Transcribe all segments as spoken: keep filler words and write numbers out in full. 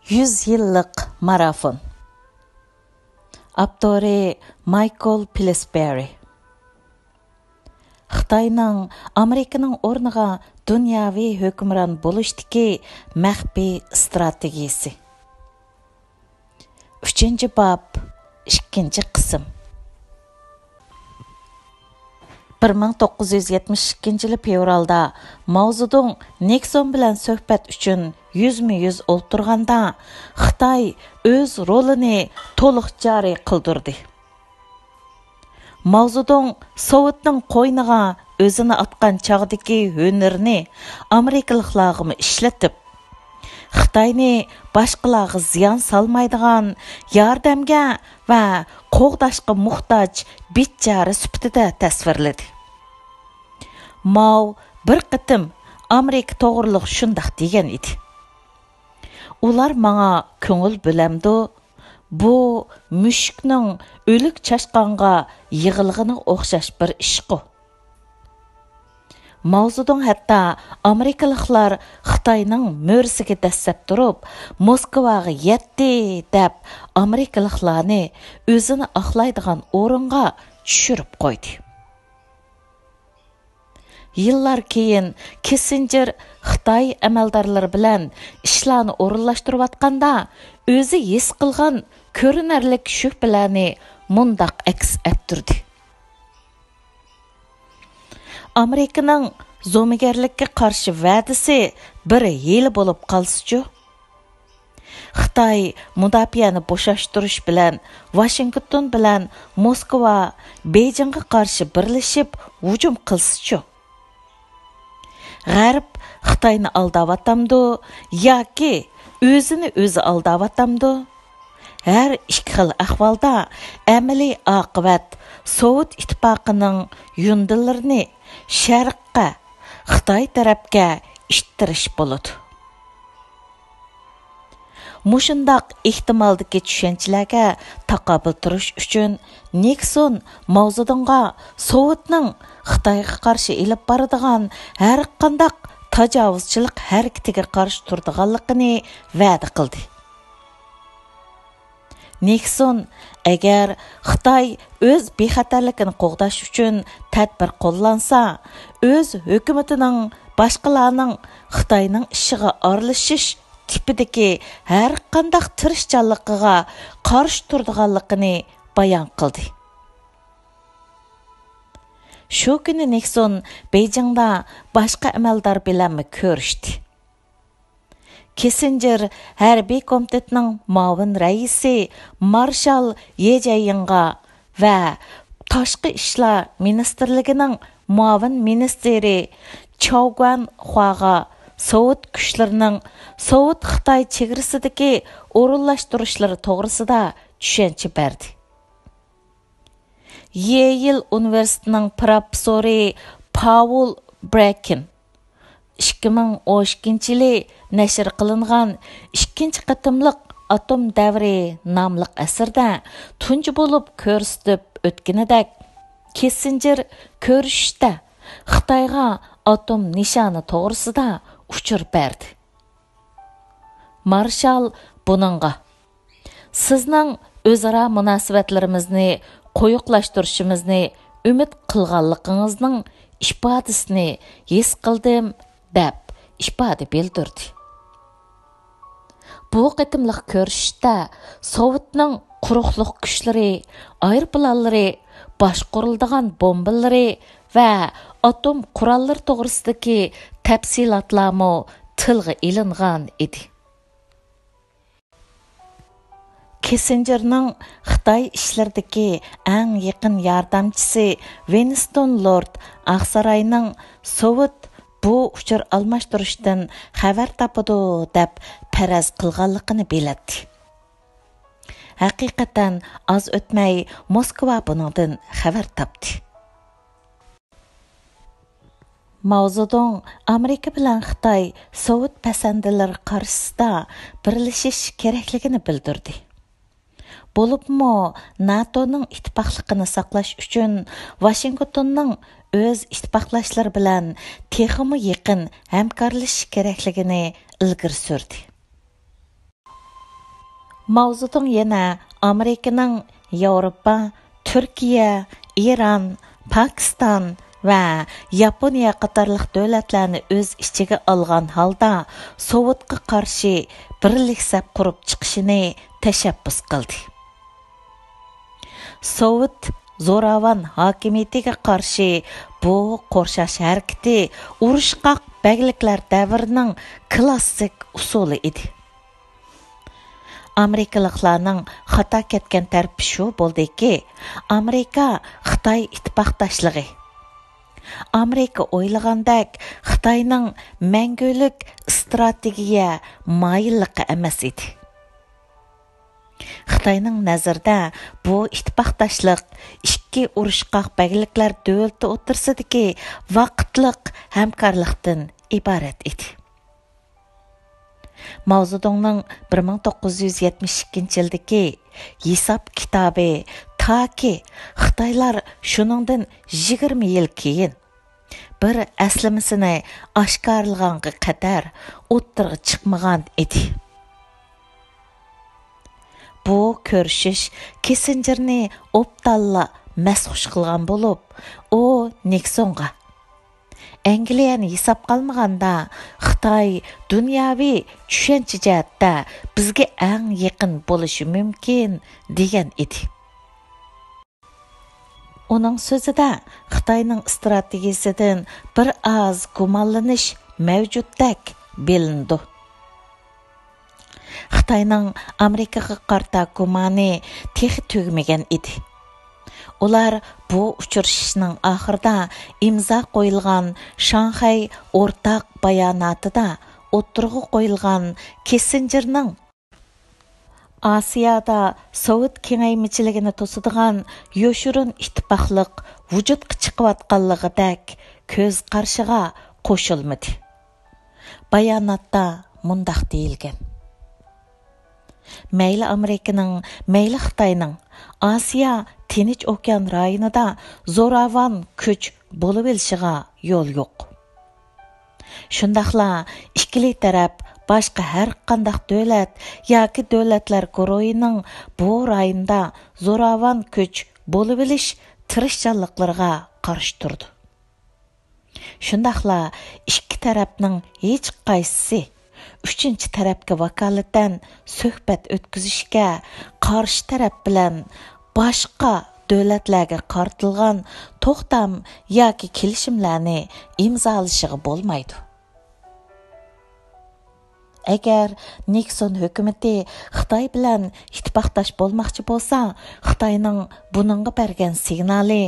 يۈز يىللىق مارافون. ئاپتورى مايكل پىلسبېرى. خىتاينىڭ ئامېرىكىنىڭ ئورنىغا دۇنياۋى ھۆكۈمران بولۇشتىكى مەخپىي ئىستراتېگىيىسى. ئۈچىنچى باب، ئىككىنچى قىسىم. بىر مىڭ توققۇز يۈز يەتمىش ئىككىنچى يىلى فېۋرالدا ماۋزېدۇڭ نىكسون بىلەن سۆھبەت ئۈچۈن يۈزمۇ يۈز ئولتۇرغاندا، خىتاي ئۆز رولىنى تولۇق جارى قىلدۇردى. ماۋزېدۇڭ سوۋېتنىڭ قوينىغا ئۆزىنى ئاتقان چاغدىكى ھۈنىرىنى ئامېرىكىلىقلارغىمۇ ئىشلىتىپ، خىتاينى باشقىلارغا زىيان سالمايدىغان، ياردەمگە ۋە قوغداشقا موھتاج بىچارە سۈپىتىدە تەسۋىرلىدى. ماۋ بىر قېتىم ئامېرىكا توغرۇلۇق شۇنداق دېگەن ئىدى. ئۇلار ماڭا كۆڭۈل بۆلەمدۇ؟ بۇ مۈشۈكنىڭ ئۆلۈك چاشقانغا يىغىلغىنىغا ئوخشاش بىر ئىشقۇ. ماۋزېدۇڭ ھەتتا ئامېرىكىلىقلار خىتاينىڭ مۈرىسىگە دەسسەپ تۇرۇپ، موسكۋاغا يەتتى دەپ، ئامېرىكىلىقلارنى ئۆزىنى ئاقلايدىغان ئورۇنغا چۈشۈرۈپ قويدى. يىللار كېيىن كىسسىنجېر خىتاي ئەمەلدارلىرى بىلەن ئىشلارنى ئورۇنلاشتۇرۇۋاتقاندا، ئۆزى ھېس قىلغان كۆرۈنەرلىك شۈبھىلەرنى مۇنداق ئەكس ئەتتۈردى. ئامېرىكىنىڭ زومىگەرلىككە قارشى ۋەدىسى بىر ھىيلە بولۇپ قالسىچۇ؟ خىتاي مۇداپىئەنى بوشاشتۇرۇش بىلەن ۋاشىنگتون بىلەن موسكۋا بېيجىڭغا قارشى بىرلىشىپ ھۇجۇم قىلسىچۇ؟ غەرب خىتاينى ئالداۋاتامدۇ ياكى ئۆزىنى ئۆزى ئالداۋاتامدۇ؟ ھەر ئىككى خىل ئەھۋالدا ئەمەلىي ئاقىۋەت سوۋېت ئىتتىپاقىنىڭ يۇندىلىرىنى شەرققە، خىتاي تەرەپكە ئىتتىرىش بولىدۇ. مۇشۇنداق ئېھتىمالدىكى چۈشەنچىلەرگە تاقابىل تۇرۇش ئۈچۈن نىكسون ماۋزېدۇڭغا سوۋېتنىڭ خىتايغا قارشى ئېلىپ بارىدىغان ھەرقانداق تاجاۋۇزچىلىق ھەرىكىتىگە قارشى تۇرىدىغانلىقىنى ۋەدە قىلدى. نىكسون، ئەگەر خىتاي ئۆز بىخەتەرلىكىنى قوغداش ئۈچۈن تەدبىر قوللانسا، ئۆز ھۆكۈمىتىنىڭ باشقىلارنىڭ خىتاينىڭ ئىشىغا ئارىلىشىش تىپىدىكى ھەرقانداق تىرىشچانلىقىغا قارشى تۇرىدىغانلىقىنى بايان قىلدى. شۇ كۈنى نىكسون بېيجىڭدا باشقا ئەمەلدار بىلەنمۇ كۆرۈشتى. كىسسىنجېر ھەربىي كومىتېتنىڭ مۇئاۋىن رەئىسى مارشال يې جياڭغا ۋە تاشقى ئىشلار مىنىستىرلىكىنىڭ مۇئاۋىن مىنىستىرى چاۋ گۇەنخۇاغا سوۋېت كۈچلىرىنىڭ سوۋېت خىتاي چېگرىسىدىكى ئورۇنلاشتۇرۇشلىرى توغرىسىدا چۈشەنچە بەردى. يېيل ئۇنىۋېرسىتېتىنىڭ پروفېسسورى پاۋل برېكىن ئىككى مىڭ ئون ئىككىنچى يىلى نەشر قىلىنغان ئىككىنچى قېتىملىق ئاتوم دەۋرى ناملىق ئەسىرىدە تۇنجى بولۇپ كۆرسىتىپ ئۆتكىنىدەك، كىسسىنجېر كۆرۈشۈشتە خىتايغا ئاتوم نىشانى توغرىسىدا ئۇچۇر بەردى. مارشال بۇنىڭغا، سىزنىڭ ئۆزئارا مۇناسىۋەتلىرىمىزنى قويۇقلاشتۇرۇشىمىزنى ئۈمىد قىلغانلىقىڭىزنىڭ ئىپادىسىنى ھېس قىلدىم، دەپ ئىپادە بىلدۈردى. بۇ قېتىملىق كۆرۈشۈشتە سوۋېتنىڭ قۇرۇقلۇق كۈچلىرى، ئايروپىلانلىرى، باشقۇرۇلىدىغان بومبىلىرى ۋە ئاتوم قوراللىرى توغرىسىدىكى تەپسىلاتلارمۇ تىلغا ئېلىنغان ئىدى. كىسسىنجېرنىڭ خىتاي ئىشلىرىدىكى ئەڭ يېقىن ياردەمچىسى ۋىنستون لورد ئاقساراينىڭ سوۋېت بۇ ئۇچۇر ئالماشتۇرۇشتىن خەۋەر تاپىدۇ دەپ پەرەز قىلغانلىقىنى بىلەتتى. ھەقىقەتەن ئاز ئۆتمەي موسكۋا بۇنىڭدىن خەۋەر تاپتى. ماۋزېدۇڭ ئامېرىكا بىلەن خىتاي سوۋېت پەسەندىلىرى قارشىسىدا بىرلىشىش كېرەكلىكىنى بىلدۈردى. بولۇپمۇ ناتونىڭ ئىتتىپاقلىقىنى ساقلاش ئۈچۈن ۋاشىنگتوننىڭ ئۆز ئىتتىپاقداشلىرى بىلەن تېخىمۇ يېقىن ھەمكارلىشىش كېرەكلىكىنى ئىلگىرى سۈردى. ماۋزېدۇڭ يەنە ئامېرىكىنىڭ ياۋروپا، تۈركىيە، ئىران، پاكىستان ۋە ياپونىيە قاتارلىق دۆلەتلەرنى ئۆز ئىچىگە ئالغان ھالدا سوۋېتقا قارشى بىرلىك سەپ قۇرۇپ چىقىشىنى تەشەببۇس قىلدى. سوۋېت زوراۋان ھاكىمىيىتىگە قارشى بۇ قورشاش ھەرىكىتى ئۇرۇشقاق بەگلىكلەر دەۋرىنىڭ كلاسسىك ئۇسۇلى ئىدى. ئامېرىكىلىقلارنىڭ خاتا كەتكەن تەرىپى شۇ بولدىكى، ئامېرىكا خىتاي ئىتتىپاقداشلىقى، ئامېرىكا ئويلىغاندەك خىتاينىڭ مەڭگۈلۈك ئىستراتېگىيە مايىللىقى ئەمەس ئىدى. خىتاينىڭ نەزىرىدە بۇ ئىتتىپاقداشلىق ئىككى ئۇرۇشقاق بەگلىكلەر دۆلىتى ئوتتۇرىسىدىكى ۋاقىتلىق ھەمكارلىقتىن ئىبارەت ئىدى. ماۋزېدۇڭنىڭ بىر مىڭ توققۇز يۈز يەتمىش ئىككىنچى يىلدىكى ھېساب كىتابى تاكى خىتايلار شۇنىڭدىن يىگىرمە يىل كېيىن بىر ئەسلىمىسىنى ئاشكارىلىغانغا قەدەر ئوتتۇرىغا چىقمىغان ئىدى. بۇ كۆرۈشۈش كىسسىنجېرنى ئوبدانلا مەستخۇش قىلغان بولۇپ، ئۇ نىكسونغا، ئەنگلىيەنى ھېسابقا ئالمىغاندا، خىتاي دۇنياۋى چۈشەنچە جەھەتتە بىزگە ئەڭ يېقىن بولۇشى مۇمكىن، دېگەن ئىدى. ئۇنىڭ سۆزىدە خىتاينىڭ ئىستراتېگىيىسىدىن بىر ئاز گۇمانلىنىش مەۋجۇتتەك بىلىنىدۇ. خىتاينىڭ ئامېرىكىغا قارىتا گۇمانى تېخى تۈگىمىگەن ئىدى. ئۇلار بۇ ئۇچرىشىشنىڭ ئاخىرىدا ئىمزا قويۇلغان شاڭخەي ئورتاق باياناتىدا ئوتتۇرىغا قويۇلغان كىسسىنجېرنىڭ ئاسىيادا سوۋېت كېڭەيمىچىلىكىنى توسىدىغان يوشۇرۇن ئىتتىپاقلىق ۋۇجۇدقا چىقىۋاتقانلىقىدەك كۆز قارىشىغا قوشۇلمىدى. باياناتتا مۇنداق دېيىلگەن: مەيلى ئامېرىكىنىڭ، مەيلى خىتاينىڭ ئاسىيا تىنچ ئوكيان رايونىدا زوراۋان كۈچ بولۇۋېلىشىغا يول يوق. شۇنداقلا ئىككىلى تەرەپ باشقا ھەر قانداق دۆلەت ياكى دۆلەتلەر گۇرۇھىنىڭ بۇ رايوندا زوراۋان كۈچ بولۇۋېلىش تىرىشچانلىقلىرىغا قارشى تۇرىدۇ. شۇنداقلا ئىككى تەرەپنىڭ ھېچقايسىسى ئۈچىنچى تەرەپكە ۋاكالىتەن سۆھبەت ئۆتكۈزۈشكە، قارشى تەرەپ بىلەن باشقا دۆلەتلەرگە قارىتىلغان توختام ياكى كېلىشىملەرنى ئىمزالىشىغا بولمايدۇ. ئەگەر نىكسون ھۆكۈمىتى خىتاي بىلەن ئىتتىپاقداش بولماقچى بولسا، خىتاينىڭ بۇنىڭغا بەرگەن سىگنالى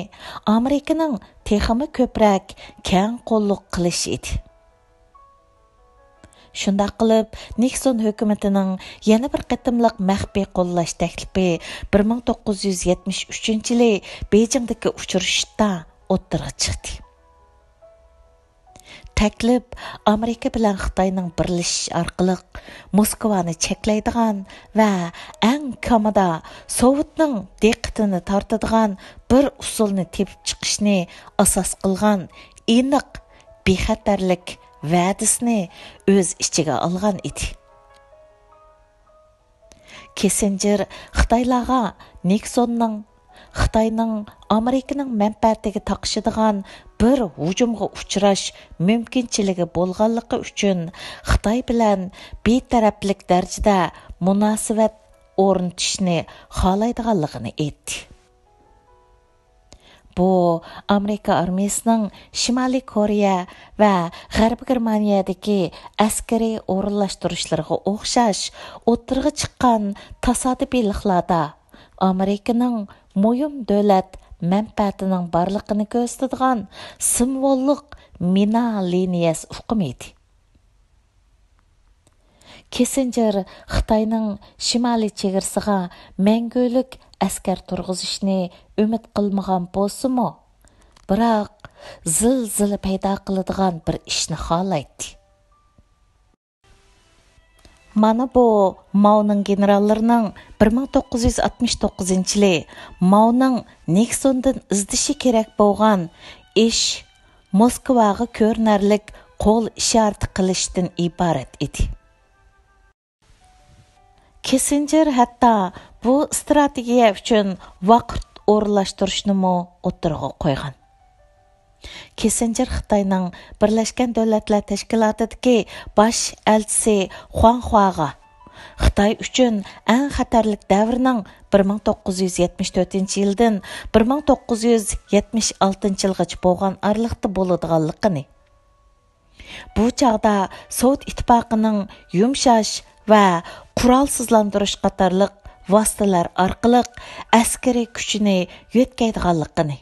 ئامېرىكىنىڭ تېخىمۇ كۆپرەك كەڭ قوللۇق قىلىشى ئىدى. شۇنداق قىلىپ، نىكسون ھۆكۈمىتىنىڭ يەنە بىر قېتىملىق مەخپىي قوللاش تەكلىپى بىر مىڭ توققۇز يۈز يەتمىش ئۈچىنچى يىلى بېيجىڭدىكى ئۇچرىشىشتا ئوتتۇرىغا چىقتى. تەكلىپ ئامېرىكا بىلەن خىتاينىڭ بىرلىشىشى ئارقىلىق موسكۋانى چەكلەيدىغان ۋە ئەڭ كامىدا سوۋېتنىڭ دىققىتىنى تارتىدىغان بىر ئۇسۇلنى تېپىپ چىقىشنى ئاساس قىلغان ئېنىق بىخەتەرلىك ۋەدىسىنى ئۆز ئىچىگە ئالغان ئىدى. كىسسىنجېر خىتايلارغا نىكسوننىڭ خىتاينىڭ ئامېرىكىنىڭ مەنپەئەتىگە تاقىشىدىغان بىر ھۇجۇمغا ئۇچراش مۇمكىنچىلىكى بولغانلىقى ئۈچۈن خىتاي بىلەن بىتەرەپلىك دەرىجىدە مۇناسىۋەت ئورنىتىشنى خالايدىغانلىقىنى ئېيتتى. بۇ ئامېرىكا ئارمىيىسىنىڭ شىمالىي كورېيە ۋە غەربىي گېرمانىيەدىكى ئەسكىرىي ئورۇنلاشتۇرۇشلىرىغا ئوخشاش ئوتتۇرىغا چىققان تاسادىپىيلىقلاردا ئامېرىكىنىڭ مۇھىم دۆلەت مەنپەئەتىنىڭ بارلىقىنى كۆرسىتىدىغان سىمۋوللۇق مىنا لىنىيەسى ئۇقۇمى ئىدى. كىسسىنجېر خىتاينىڭ شىمالىي چېگرىسىغا مەڭگۈلۈك ئەسكەر تۇرغۇزۇشنى ئۈمىد قىلمىغان بولسىمۇ، بىراق زىلزىلە پەيدا قىلىدىغان بىر ئىشنى خالايتتى. مانا بۇ ماۋنىڭ گېنېراللىرىنىڭ بىر مىڭ توققۇز يۈز ئاتمىش توققۇزىنچى يىلى ماۋنىڭ نىكسوندىن ئىزدىشى كېرەك بولغان ئىش موسكۋاغا كۆرۈنەرلىك قول ئىشارىتى قىلىشتىن ئىبارەت ئىدى. كىسسىنجېر ھەتتا بۇ ئىستراتېگىيە ئۈچۈن ۋاقىت ئورۇنلاشتۇرۇشنىمۇ ئوتتۇرىغا قويغان. كىسسىنجېر خىتاينىڭ بىرلەشكەن دۆلەتلەر تەشكىلاتىدىكى باش ئەلچىسى خۇاڭخۇاغا خىتاي ئۈچۈن ئەڭ خەتەرلىك دەۋرنىڭ بىر مىڭ توققۇز يۈز يەتمىش تۆتىنچى يىلدىن بىر مىڭ توققۇز يۈز يەتمىش ئالتىنچى يىلغىچە بولغان ئارىلىقتا بولىدىغانلىقىنى، بۇ چاغدا سوۋېت ئىتتىپاقىنىڭ يۇمشاش ۋە قورالسىزلاندۇرۇش قاتارلىق ۋاسىتىلەر ئارقىلىق ئەسكىرىي كۈچىنى يۆتكەيدىغانلىقىنى،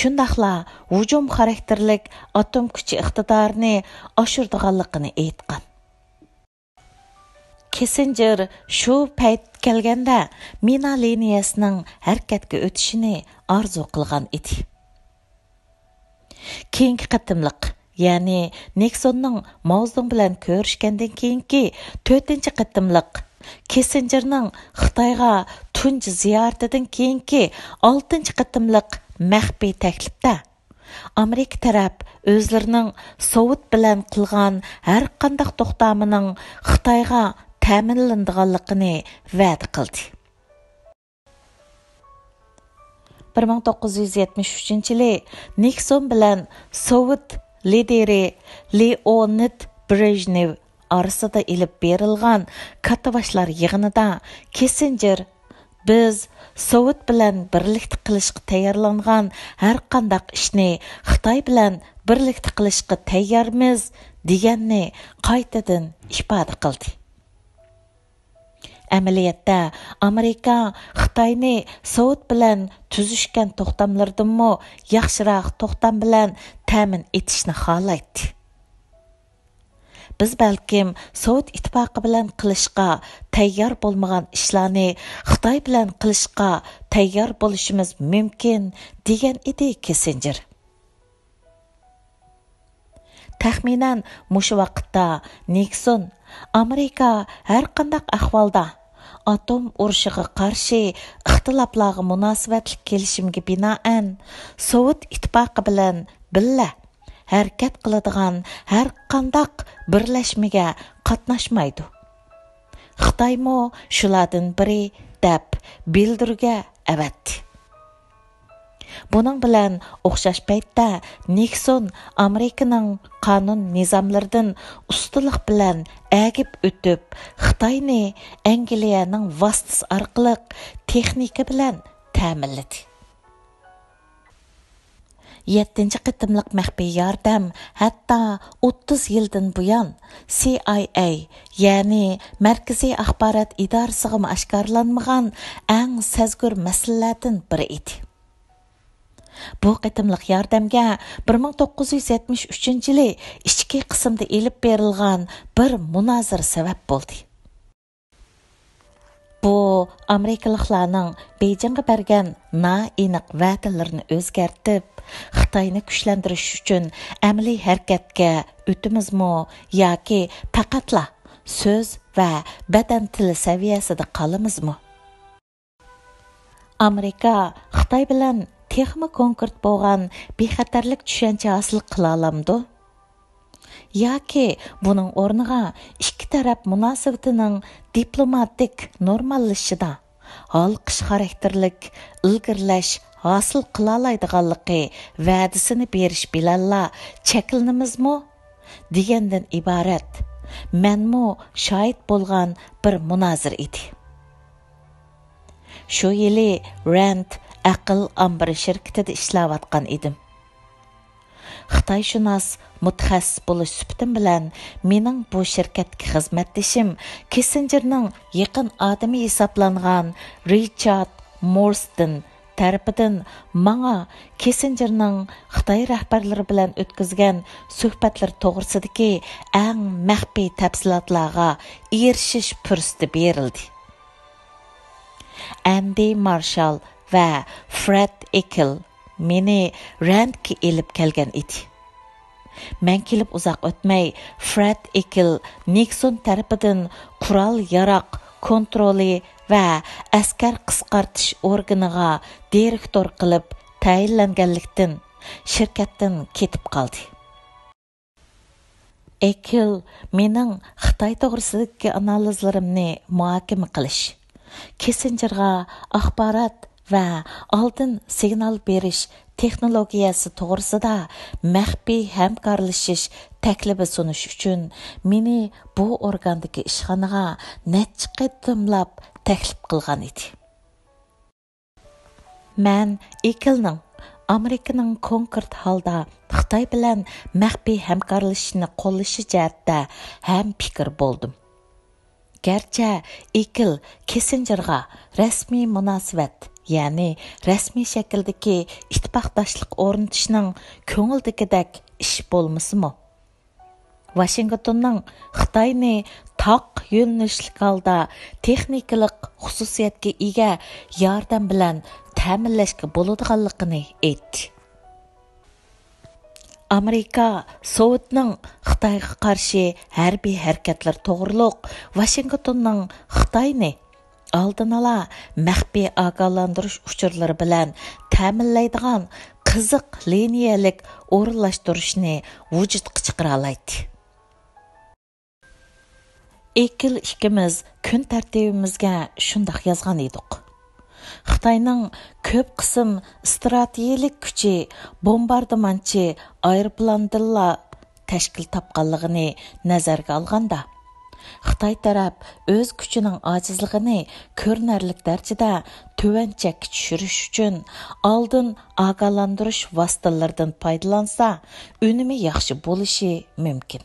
شۇنداقلا ھۇجۇم خاراكتېرلىك ئاتوم كۈچى ئىقتىدارىنى ئاشۇرىدىغانلىقىنى ئېيتقان. كىسسىنجېر شۇ پەيت كەلگەندە مىنا لىنىيەسىنىڭ ھەرىكەتكە ئۆتۈشىنى ئارزۇ قىلغان ئىدى. كېيىنكى قېتىملىق، يەنى نىكسوننىڭ ماۋزېدۇڭ بىلەن كۆرۈشكەندىن كېيىنكى تۆتىنچى قېتىملىق، كىسسىنجېرنىڭ خىتايغا تۇنجى زىيارىتىدىن كېيىنكى ئالتىنچى قېتىملىق مەخپىي تەكلىپتە، ئامېرىكا تەرەپ ئۆزلىرىنىڭ سوۋېت بىلەن قىلغان ھەرقانداق توختامىنىڭ خىتايغا تەمىنلىنىدىغانلىقىنى ۋەدە قىلدى. بىر مىڭ توققۇز يۈز يەتمىش ئۈچىنچى يىلى نىكسون بىلەن سوۋېت لىدىرى لېئونىد برېژنېۋ ئارىسىدا ئېلىپ بېرىلغان كاتتىباشلار يىغىنىدا كىسسىنجېر، «بىز سوۋېت بىلەن بىرلىكتە قىلىشقا تەييارلانغان ھەرقانداق ئىشنى خىتاي بىلەن بىرلىكتە قىلىشقا تەييارمىز» دېگەننى قايتىدىن ئىپادە قىلدى. ئەمەلىيەتتە، ئامېرىكا خىتاينى سوۋېت بىلەن تۈزۈشكەن توختاملىرىدىنمۇ ياخشىراق توختام بىلەن تەمىن ئېتىشنى خالايتتى. بىز بەلكىم سوۋېت ئىتتىپاقى بىلەن قىلىشقا تەييار بولمىغان ئىشلارنى خىتاي بىلەن قىلىشقا تەييار بولۇشىمىز مۇمكىن، دېگەن ئىدى كىسسىنجېر. تەخمىنەن مۇشۇ ۋاقىتتا نىكسون ئامېرىكا ھەرقانداق ئەھۋالدا ئاتوم ئۇرۇشىغا قارشى ئىختىلاپلارغا مۇناسىۋەتلىك كېلىشىمگە بىنائەن، سوۋېت ئىتتىپاقى بىلەن بىللە ھەرىكەت قىلىدىغان ھەرقانداق بىرلەشمىگە قاتناشمايدۇ. خىتايمۇ شۇلاردىن بىرى، دەپ بىلدۈرگە ئەۋەتتى. بۇنىڭ بىلەن ئوخشاش پەيتتە نىكسون ئامېرىكىنىڭ قانۇن نىزاملىرىدىن ئۇستىلىق بىلەن ئەگىپ ئۆتۈپ، خىتاينى ئەنگلىيەنىڭ ۋاسىتىسى ئارقىلىق تېخنىكا بىلەن تەمىنلىدى. يەتتىنچى قېتىملىق مەخپىي ياردەم ھەتتا ئوتتۇز يىلدىن بۇيان سى ئاي ئەي، يەنى مەركىزىي ئاخبارات ئىدارىسىغىمۇ ئاشكارىلانمىغان ئەڭ سەزگۈر مەسىلىلەردىن بىرى ئىدى. بۇ قېتىملىق ياردەمگە بىر مىڭ توققۇز يۈز يەتمىش ئۈچىنچى يىلى ئىچكى قىسىمدا ئېلىپ بېرىلغان بىر مۇنازىرە سەۋەب بولدى. بۇ ئامېرىكىلىقلارنىڭ بېيجىڭغا بەرگەن نائېنىق ۋەدىلىرىنى ئۆزگەرتىپ، خىتاينى كۈچلەندۈرۈش ئۈچۈن ئەمەلىي ھەرىكەتكە ئۆتىمىزمۇ ياكى پەقەتلا سۆز ۋە بەدەن تىلى سەۋىيەسىدە قالىمىزمۇ؟ ئامېرىكا خىتاي بىلەن تېخىمۇ كونكرېت بولغان بىخەتەرلىك چۈشەنچە ھاسىل قىلالامدۇ؟ ياكى بۇنىڭ ئورنىغا ئىككى تەرەپ مۇناسىۋىتىنىڭ دىپلوماتىك نورماللىشىشىدا ھالقىش خاراكتېرلىك ئىلگىرىلەش ھاسىل قىلالايدىغانلىقى ۋەدىسىنى بېرىش بىلەنلا چەكلىنىمىزمۇ؟ دېگەندىن ئىبارەت مەنمۇ شاھىت بولغان بىر مۇنازىرە ئىدى. شۇ يىلى رەند ئەقىل ئامبىرى شىركىتىدە ئىشلەۋاتقان ئىدىم. خىتايشۇناس مۇتەخەسسىس بولۇش سۈپىتىم بىلەن مېنىڭ بۇ شىركەتتىكى خىزمەتدىشىم كىسسىنجېرنىڭ يېقىن ئادىمى ھېسابلانغان رىچارد مورستون تەرىپىدىن ماڭا كىسسىنجېرنىڭ خىتاي رەھبەرلىرى بىلەن ئۆتكۈزگەن سۆھبەتلىرى توغرىسىدىكى ئەڭ مەخپىي تەپسىلاتلارغا ئېرىشىش پۇرسىتى بېرىلدى. ئەندى مارشال ۋە فرېد ئېكىل مېنى رەندكە ئېلىپ كەلگەن ئىدى. مەن كېلىپ ئۇزاق ئۆتمەي، فرېد ئېكىل نىكسون تەرىپىدىن قورال-ياراغ كونترولى ۋە ئەسكەر قىسقارتىش ئورگىنىغا دىرېكتور قىلىپ تەيىنلەنگەنلىكتىن، شىركەتتىن كېتىپ قالدى. ئېكىل مېنىڭ خىتاي توغرىسىدىكى ئانالىزلىرىمنى مۇھاكىمە قىلىش، كىسسىنجېرغا ئاخبارات ۋە ئالدىن سىگنال بېرىش تېخنولوگىيەسى توغرىسىدا مەخپىي ھەمكارلىشىش تەكلىپى سۇنۇش ئۈچۈن مېنى بۇ ئورگاندىكى ئىشخانىغا نەچچە قېتىملاپ تەكلىپ قىلغان ئىدى. مەن ئېكىلنىڭ ئامېرىكىنىڭ كونكرېت ھالدا خىتاي بىلەن مەخپىي ھەمكارلىشىشنى قوللىشى جەھەتتە ھەمپىكىر بولدۇم. گەرچە ئېكىل كىسسىنجېرغا رەسمىي مۇناسىۋەت، يەنى رەسمىي شەكىلدىكى ئىتتىپاقداشلىق ئورنىتىشنىڭ كۆڭۈلدىكىدەك ئىش بولمىسىمۇ، ۋاشىنگتوننىڭ خىتاينى تاق يۆنىلىشلىك ھالدا تېخنىكىلىق خۇسۇسىيەتكە ئىگە ياردەم بىلەن تەمىنلەشكە بولىدىغانلىقىنى ئېيتتى. ئامېرىكا سوۋېتنىڭ خىتايغا قارشى ھەربىي ھەرىكەتلىرى توغرۇلۇق ۋاشىنگتوننىڭ خىتاينى ئالدىنئالا مەخپىي ئاگاھلاندۇرۇش ئۇچۇرلىرى بىلەن تەمىنلەيدىغان قىزىق لىنىيەلىك ئورۇنلاشتۇرۇشنى ۋۇجۇدقا چىقىرالايتتى. ئېكىل ئىككىمىز كۈن تەرتىپىمىزگە شۇنداق يازغان ئىدۇق. خىتاينىڭ كۆپ قىسىم ئىستراتېگىيەلىك كۈچى بومباردىمانچى ئايروپىلاندىنلا تەشكىل تاپقانلىقىنى نەزەرگە ئالغاندا، خىتاي تەرەپ ئۆز كۈچىنىڭ ئاجىزلىقىنى كۆرۈنەرلىك دەرىجىدە تۆۋەن چەككە چۈشۈرۈش ئۈچۈن ئالدىن ئاگاھلاندۇرۇش ۋاسىتىلىرىدىن پايدىلانسا، ئۈنۈمى ياخشى بولۇشى مۇمكىن.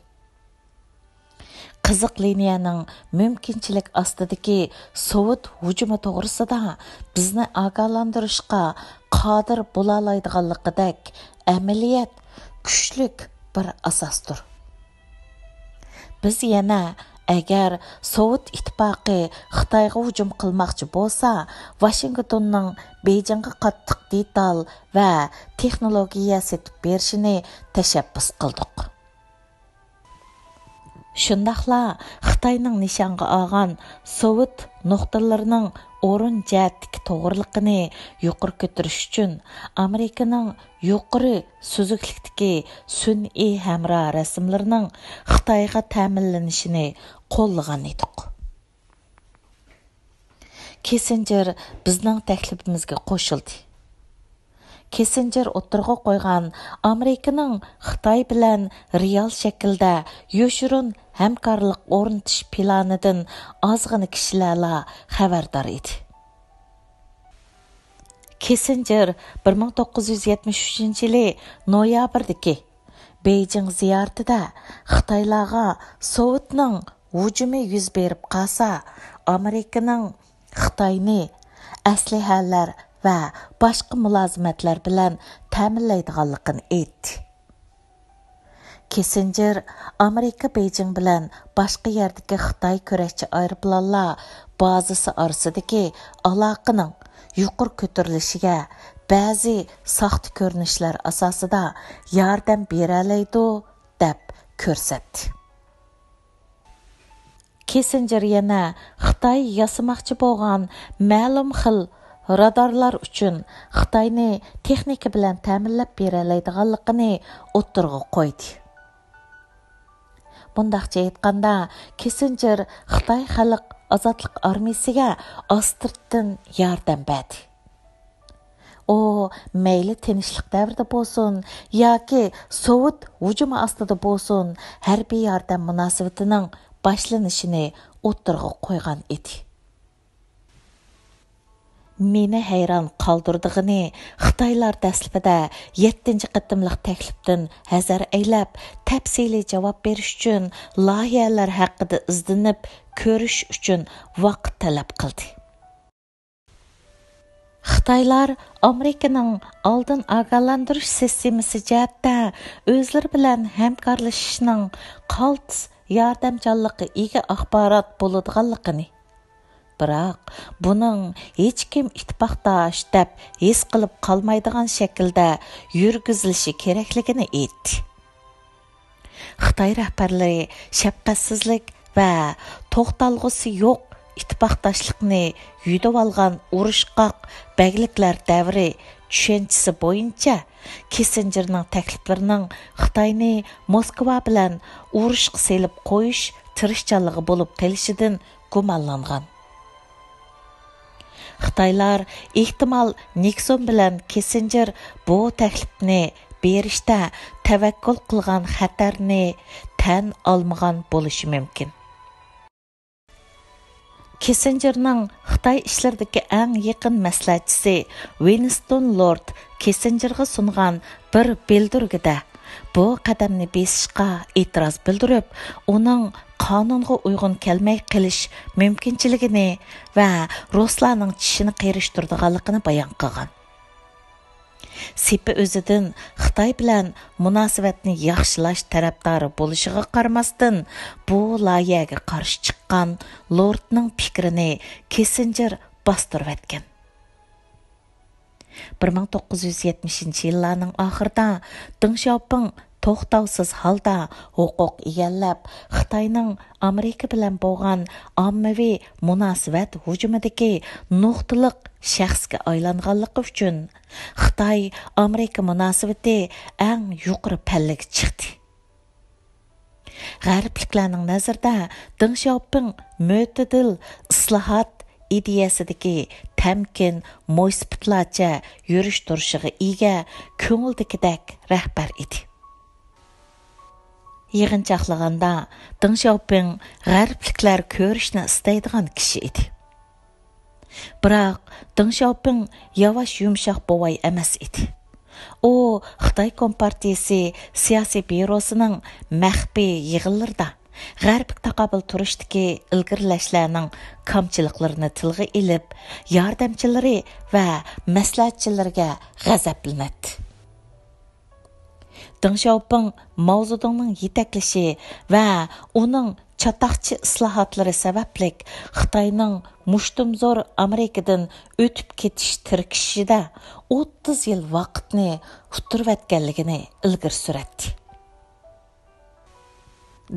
قىزىق لىنىيەنىڭ مۇمكىنچىلىك ئاستىدىكى سوۋېت ھۇجۇمى توغرىسىدا بىزنى ئاگاھلاندۇرۇشقا قادىر بولالايدىغانلىقىدەك ئەمەلىيەت كۈچلۈك بىر ئاساستۇر. بىز يەنە، ئەگەر سوۋېت ئىتتىپاقى خىتايغا ھۇجۇم قىلماقچى بولسا، ۋاشىنگتوننىڭ بېيجىڭغا قاتتىق دېتال ۋە تېخنولوگىيە سېتىپ بېرىشىنى تەشەببۇس قىلدۇق. شۇنداقلا خىتاينىڭ نىشانغا ئالغان سوۋېت نۇقتىلىرىنىڭ ئورۇن جەھەتتىكى توغرىلىقىنى يۇقىرى كۆتۈرۈش ئۈچۈن ئامېرىكىنىڭ يۇقىرى سۈزۈكلۈكتىكى سۈنئىي ھەمراھ رەسىملىرىنىڭ خىتايغا تەمىنلىنىشىنى قوللىغان ئىدۇق. كىسسىنجېر بىزنىڭ تەكلىپىمىزگە قوشۇلدى. كىسسىنجېر ئوتتۇرىغا قويغان ئامېرىكىنىڭ خىتاي بىلەن رېئال شەكىلدە يوشۇرۇن ھەمكارلىق ئورنىتىش پىلانىدىن ئازغىنە كىشىلەرلا خەۋەردار ئىدى. كىسسىنجېر بىر مىڭ توققۇز يۈز يەتمىش ئۈچىنچى يىلى نويابىردىكى بېيجىڭ زىيارىتىدە خىتايلارغا سوۋېتنىڭ ھۇجۇمى يۈز بېرىپ قالسا، ئامېرىكىنىڭ خىتاينى ئەسلىھەلەر ۋە باشقا مۇلازىمەتلەر بىلەن تەمىنلەيدىغانلىقىنى ئېيتتى. كىسسىنجېر ئامېرىكا بېيجىڭ بىلەن باشقا يەردىكى خىتاي كۈرەشچى ئايروپىلانلار بازىسى ئارىسىدىكى ئالاقىنىڭ يۇقىرى كۆتۈرۈلۈشىگە بەزى ساختا كۆرۈنۈشلەر ئاساسىدا ياردەم بېرەلەيدۇ، دەپ كۆرسەتتى. كىسسىنجېر يەنە خىتاي ياسىماقچى بولغان مەلۇم خىل رادارلار ئۈچۈن خىتاينى تېخنىكا بىلەن تەمىنلەپ بېرەلەيدىغانلىقىنى ئوتتۇرىغا قويدى. مۇنداقچە ئېيتقاندا، كىسسىنجېر خىتاي خەلق ئازادلىق ئارمىيىسىگە ئاستىرتتىن ياردەم بەردى. ئۇ مەيلى تىنچلىق دەۋرىدە بولسۇن ياكى سوۋېت ھۇجۇمى ئاستىدا بولسۇن، ھەربىي ياردەم مۇناسىۋىتىنىڭ باشلىنىشىنى ئوتتۇرىغا قويغان ئىدى. مېنى ھەيران قالدۇرىدىغىنى، خىتايلار دەسلىپىدە يەتتىنچى قېتىملىق تەكلىپتىن ھەزەر ئەيلەپ، تەپسىلىي جاۋاب بېرىش ئۈچۈن لايىھەلەر ھەققىدە ئىزدىنىپ كۆرۈش ئۈچۈن ۋاقىت تەلەپ قىلدى. خىتايلار ئامېرىكىنىڭ ئالدىن ئاگاھلاندۇرۇش سىستېمىسى جەھەتتە ئۆزلىرى بىلەن ھەمكارلىشىشنىڭ قالتىس ياردەمچانلىققا ئىگە ئاخبارات بولىدىغانلىقىنى، بىراق بۇنىڭ ھېچكىم ئىتتىپاقداش دەپ ھېس قىلىپ قالمايدىغان شەكىلدە يۈرگۈزۈلۈشى كېرەكلىكىنى ئېيتتى. خىتاي رەھبەرلىرى شەپقەتسىزلىك ۋە توختالغۇسى يوق ئىتتىپاقداشلىقنى يۈدۈۋالغان ئۇرۇشقاق بەگلىكلەر دەۋرى چۈشەنچىسى بويىچە كىسسىنجېرنىڭ تەكلىپلىرىنىڭ خىتاينى موسكۋا بىلەن ئۇرۇشقا سېلىپ قويۇش تىرىشچانلىقى بولۇپ قېلىشىدىن گۇمانلانغان. خىتايلار ئېھتىمال نىكسون بىلەن كىسسىنجېر بۇ تەكلىپنى بېرىشتە تەۋەككۈل قىلغان خەتەرنى تەن ئالمىغان بولۇشى مۇمكىن. كىسسىنجېرنىڭ خىتاي ئىشلىرىدىكى ئەڭ يېقىن مەسلىھەتچىسى ۋىنستون لورد كىسسىنجېرغا سۇنغان بىر بىلدۈرگىدە بۇ قەدەمنى بېسىشقا ئېتىراز بىلدۈرۈپ، ئۇنىڭ قانۇنغا ئۇيغۇن كەلمەي قېلىش مۇمكىنچىلىكىنى ۋە رۇسلارنىڭ چىشىنى قېرىشتۇرىدىغانلىقىنى بايان قىلغان. سېپى ئۆزىدىن خىتاي بىلەن مۇناسىۋەتنى ياخشىلاش تەرەپدارى بولۇشىغا قارىماستىن، بۇ لايىھەگە قارشى چىققان لوردنىڭ پىكرىنى كىسسىنجېر باستۇرۇۋەتكەن. بىر مىڭ توققۇز يۈز يەتمىشىنچى يىللارنىڭ ئاخىرىدا دېڭ شياۋپىڭ توختاۋسىز ھالدا ھوقۇق ئىگىلەپ، خىتاينىڭ ئامېرىكا بىلەن بولغان ئاممىۋى مۇناسىۋەت ھۇجۇمىدىكى نۇقتىلىق شەخسكە ئايلانغانلىقى ئۈچۈن، خىتاي-ئامېرىكا مۇناسىۋىتى ئەڭ يۇقىرى پەللىگە چىقتى. غەربلىكلەرنىڭ نەزىرىدە دېڭ شياۋپىڭ مۆتىدىل ئىسلاھات ئىدىيەسىدىكى تەمكىن، مويسىپىتلارچە يۈرۈش-تۇرۇشىغا ئىگە، كۆڭۈلدىكىدەك رەھبەر ئىدى. يىغىنچاقلىغاندا، دېڭ شياۋپىڭ غەربلىكلەر كۆرۈشنى ئىستەيدىغان كىشى ئىدى. بىراق، دېڭ شياۋپىڭ ياۋاش يۇمشاق بوۋاي ئەمەس ئىدى. ئۇ خىتاي كومپارتىيىسى سىياسىي بيۇروسىنىڭ مەخپىي يىغىنلىرىدا غەربكە تاقابىل تۇرۇشتىكى ئىلگىرىلەشلەرنىڭ كامچىلىقلىرىنى تىلغا ئېلىپ، ياردەمچىلىرى ۋە مەسلىھەتچىلىرىگە غەزەپلىنەتتى. دېڭ شياۋپىڭ ماۋزېدۇڭنىڭ يېتەكلىشى ۋە ئۇنىڭ چاتاقچى ئىسلاھاتلىرى سەۋەبلىك خىتاينىڭ مۇشتۇمزور ئامېرىكىدىن ئۆتۈپ كېتىش تىركىشىشىدە ئوتتۇز يىل ۋاقىتنى ئۇتتۇرۇۋەتكەنلىكىنى ئىلگىرى سۈرەتتى.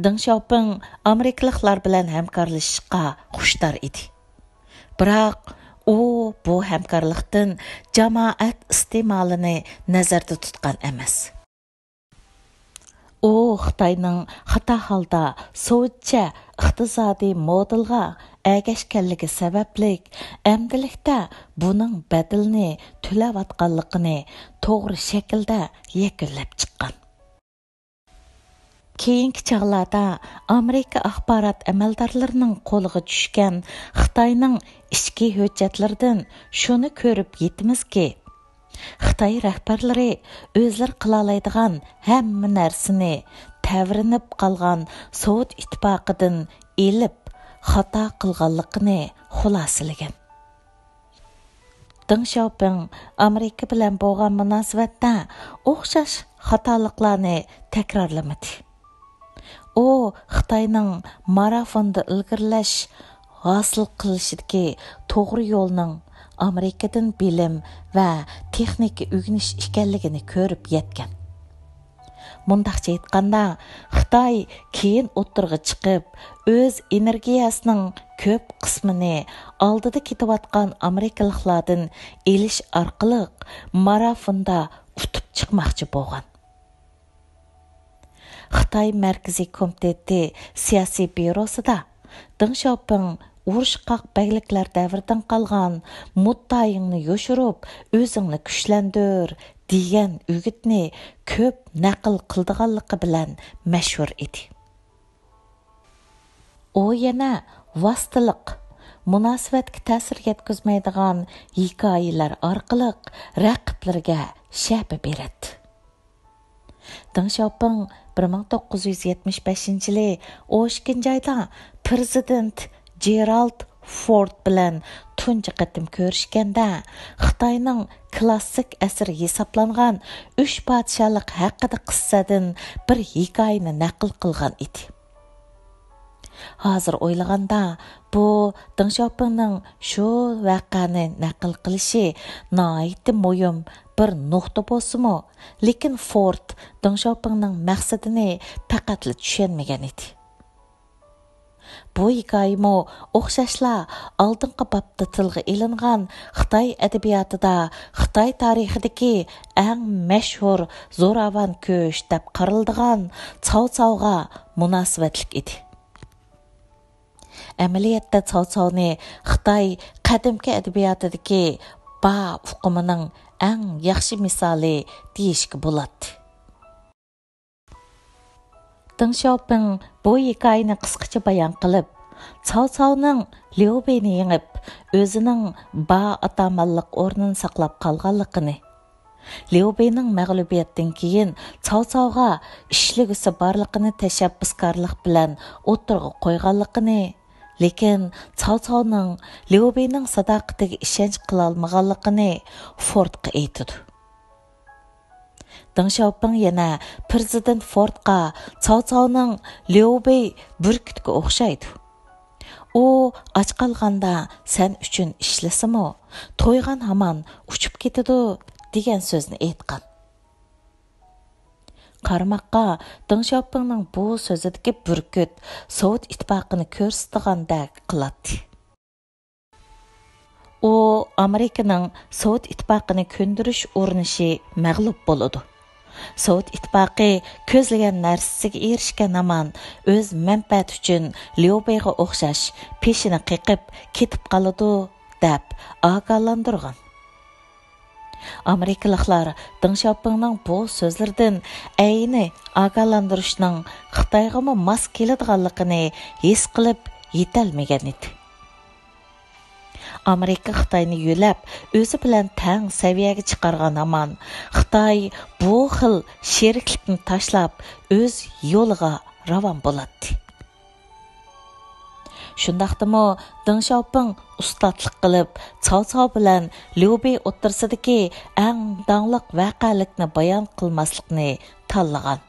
دېڭ شياۋپىڭ ئامېرىكىلىقلار بىلەن ھەمكارلىشىشقا خۇشتار ئىدى. بىراق، ئۇ بۇ ھەمكارلىقتىن جامائەت ئىستېمالىنى نەزەردە تۇتقان ئەمەس. ئۇ خىتاينىڭ خاتا ھالدا سوۋېتچە ئىقتىسادىي مودېلغا ئەگەشكەنلىكى سەۋەبلىك، ئەمدىلىكتە بۇنىڭ بەدىلىنى تۆلەۋاتقانلىقىنى توغرا شەكىلدە يەكۈنلەپ چىققان. كېيىنكى چاغلاردا ئامېرىكا ئاخبارات ئەمەلدارلىرىنىڭ قولىغا چۈشكەن خىتاينىڭ ئىچكى ھۆججەتلىرىدىن شۇنى كۆرۈپ يېتىمىزكى، خىتاي رەھبەرلىرى ئۆزلىرى قىلالايدىغان ھەممە نەرسىنى تەۋرىنىپ قالغان سوۋېت ئىتتىپاقىدىن ئېلىپ خاتا قىلغانلىقىنى خۇلاسىلىگەن. دېڭ شياۋپىڭ ئامېرىكا بىلەن بولغان مۇناسىۋەتتە ئوخشاش خاتالىقلارنى تەكرارلىمىدى. ئۇ خىتاينىڭ مارافوندا ئىلگىرىلەش ھاسىل قىلىشىدىكى توغرا يولنىڭ ئامېرىكىدىن بىلىم ۋە تېخنىكا ئۆگىنىش ئىكەنلىكىنى كۆرۈپ يەتكەن. مۇنداقچە ئېيتقاندا، خىتاي كېيىن ئوتتۇرىغا چىقىپ، ئۆز ئېنېرگىيەسىنىڭ كۆپ قىسمىنى ئالدىدا كېتىۋاتقان ئامېرىكىلىقلاردىن ئېلىش ئارقىلىق مارافوندا ئۇتۇپ چىقماقچى بولغان. خىتاي مەركىزىي كومىتېتى سىياسىي بيۇروسىدا دېڭ شياۋپىڭ ئۇرۇشقاق بەگلىكلەر دەۋرىدىن قالغان «مۇددىئايىڭنى يوشۇرۇپ، ئۆزۈڭنى كۈچلەندۈر» دېگەن ئۈگۈتنى كۆپ نەقىل قىلىدىغانلىقى بىلەن مەشھۇر ئىدى. ئۇ يەنە ۋاسىتىلىق، مۇناسىۋەتكە تەسىر يەتكۈزمەيدىغان ھېكايىلەر ئارقىلىق رەقىبلىرىگە شەپە بېرەتتى. دېڭ شياۋپىڭ بىر مىڭ توققۇز يۈز يەتمىش بەشىنچى يىلى ئون ئىككىنچى ئايدا پىرېزىدېنت جېرالد فورد بىلەن تۇنجى قېتىم كۆرۈشكەندە، خىتاينىڭ كلاسسىك ئەسىرى ھېسابلانغان ئۈچ پادىشاھلىق ھەققىدە قىسسەدىن بىر ھېكايىنى نەقىل قىلغان ئىدى. ھازىر ئويلىغاندا، بۇ دېڭ شياۋپىڭنىڭ شۇ ۋەقەنى نەقىل قىلىشى ناھايىتى مۇھىم بىر نۇقتا بولسىمۇ، لېكىن فورد دېڭ شياۋپىڭنىڭ مەقسىتىنى پەقەتلا چۈشەنمىگەن ئىدى. بۇ ھېكايىمۇ ئوخشاشلا ئالدىنقى بابتا تىلغا ئېلىنغان خىتاي ئەدەبىياتىدا خىتاي تارىخىدىكى ئەڭ مەشھۇر زوراۋان كۈرەش دەپ قارىلىدىغان چاۋ چاۋغا مۇناسىۋەتلىك ئىدى. ئەمەلىيەتتە چاۋ چاۋنى خىتاي قەدىمكى ئەدەبىياتىدىكى با ئۇقۇمىنىڭ ئەڭ ياخشى مىسالى دېيىشكە بولاتتى. دېڭ شياۋپىڭ بۇ ھېكايىنى قىسقىچە بايان قىلىپ، چاۋ چاۋنىڭ ليۇ بېينى يېڭىپ، ئۆزىنىڭ با ئاتامانلىق ئورنىنى ساقلاپ قالغانلىقىنى، ليۇ بېينىڭ مەغلۇبىيەتتىن كېيىن چاۋ چاۋغا ئىشلىگۈسى بارلىقىنى تەشەببۇسكارلىق بىلەن ئوتتۇرىغا قويغانلىقىنى، لېكىن چاۋ چاۋنىڭ ليۇ بېينىڭ ساداقىتىگە ئىشەنچ قىلالمىغانلىقىنى فوردقا ئېيتىدۇ. دېڭ شياۋپىڭ يەنە پىرېزىدېنت فوردقا چاۋ چاۋنىڭ ليۇ بېي بۈركۈتكە ئوخشايدۇ. ئۇ ئاچ قالغاندا سەن ئۈچۈن ئىشلىسىمۇ، تويغان ھامان ئۇچۇپ كېتىدۇ، دېگەن سۆزنى ئېيتقان. قارىماققا، دېڭ شياۋپىڭنىڭ بۇ سۆزىدىكى بۈركۈت سوۋېت ئىتتىپاقىنى كۆرسىتىدىغاندەك قىلاتتى. ئۇ ئامېرىكىنىڭ سوۋېت ئىتتىپاقىنى كۆندۈرۈش ئۇرۇنۇشى مەغلۇپ بولىدۇ. سوۋېت ئىتتىپاقى كۆزلىگەن نەرسىسىگە ئېرىشكەن ھامان ئۆز مەنپەئەتى ئۈچۈن ليۇ بېيغا ئوخشاش پېشىنى قېقىپ كېتىپ قالىدۇ، دەپ ئاگاھلاندۇرغان. ئامېرىكىلىقلار دېڭ شياۋپىڭنىڭ بۇ سۆزلىرىدىن ئەينى ئاگاھلاندۇرۇشنىڭ خىتايغىمۇ ماس كېلىدىغانلىقىنى ھېس قىلىپ يېتەلمىگەن ئىدى. ئامېرىكا خىتاينى يۆلەپ، ئۆزى بىلەن تەڭ سەۋىيەگە چىقارغان ھامان، خىتاي بۇ خىل شېرىكلىكنى تاشلاپ، ئۆز يولىغا راۋان بولاتتى. شۇنداقتىمۇ دېڭ شياۋپىڭ ئۇستاتلىق قىلىپ، چاۋ چاۋ بىلەن ليۇ بېي ئوتتۇرىسىدىكى ئەڭ داڭلىق ۋەقەلىكنى بايان قىلماسلىقنى تاللىغان.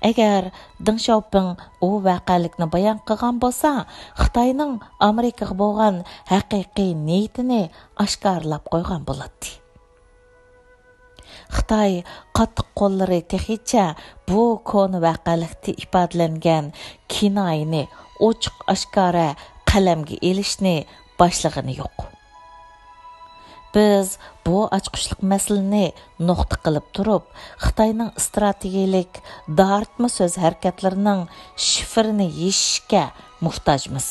ئەگەر دېڭ شياۋپىڭ ئۇ ۋەقەلىكنى بايان قىلغان بولسا، خىتاينىڭ ئامېرىكىغا بولغان ھەقىقىي نىيىتىنى ئاشكارىلاپ قويغان بولاتتى. خىتاي قاتتىق قوللىرى تېخىچە بۇ كونا ۋەقەلىكتە ئىپادىلەنگەن كىنايىنى ئوچۇق-ئاشكارا قەلەمگە ئېلىشنى باشلىغىنى يوق. بىز بۇ ئاچقۇچلۇق مەسىلىنى نۇقتا قىلىپ تۇرۇپ، خىتاينىڭ ئىستراتېگىيەلىك دارتما سۆز ھەرىكەتلىرىنىڭ شىفىرىنى يېشىشكە موھتاجمىز.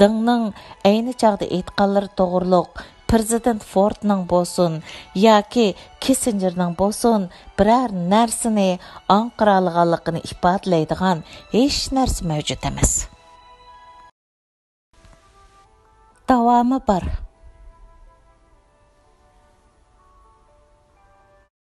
دېڭنىڭ ئەينى چاغدا ئېيتقانلىرى توغرۇلۇق پىرېزىدېنت فوردنىڭ بولسۇن ياكى كىسسىنجېرنىڭ بولسۇن بىرەر نەرسىنى ئاڭقىرالىغانلىقىنى ئىپادىلەيدىغان ھېچ نەرسە مەۋجۇت ئەمەس. داۋامى بار.